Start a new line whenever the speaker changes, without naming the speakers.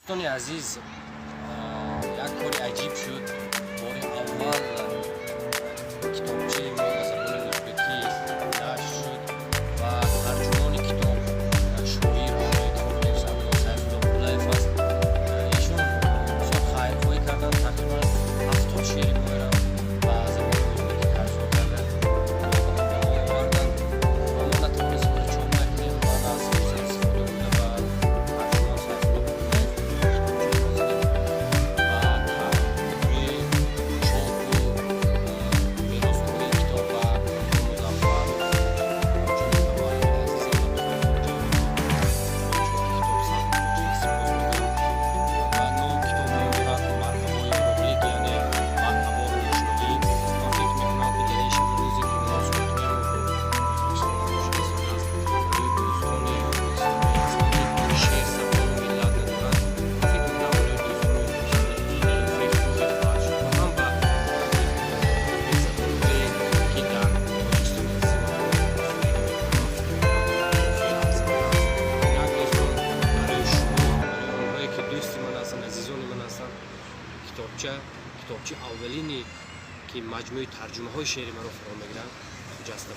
Дӯстони азиз, як кори аҷиб шуд. Бори аввал китобчаи мо ба забони ӯзбекӣ нашр шуд ва тарҷумони китоб шоир, нависанда Сайфулло Қуллаев аст. Эшон бисёр хайрхоҳӣ карданд, тақрибан 70 шеъри моро ба забони ӯзбекӣ тарҷума карда ба мо оварданд ва мо натавонистем онро чоп накунем. Ман аз фурсат истифода бурда ба тарҷумон Сайфулло Қуллаев китобчаи мо задем ва барои чопу виростории китоб ба Музаффар, ҳамчунин ба муаллими азизам Абдуғаффор Ҷамилов барои чопи китоб саҳм гузошта сипос мегӯям. Ва номи китоб ном дорад «Марҳабои Урӯғлик», яъне марҳабо, ошноӣ. Ман фикр мекунам, ки дар ин шабу рӯзе, ки муносибатҳои мо бо Ӯзбекистон хуб шуда истодааст, барои дӯстони ӯзбекистонӣ ҳастанд, ки шеър забону миллат надорад, ман фикр мекунам, барои дӯстони ӯзбекистонӣ ин тӯҳфаи хубе хоҳад шуд ва ҳам ба ӯзбекзабонҳое, ки дар Тоҷикистони азизи мо зиндагӣ мекунанд, ман фикр мекунам, тӯҳфаи арзанда аст. Инак, дӯстон, барои шумо, барои онҳое, ки дӯсти ман ҳастанд, азизони ман ҳастанд, китобча, китобчаи аввалине, ки маҷмӯи тарҷумаҳои шеъри маро фаро мегиранд, хуҷаста.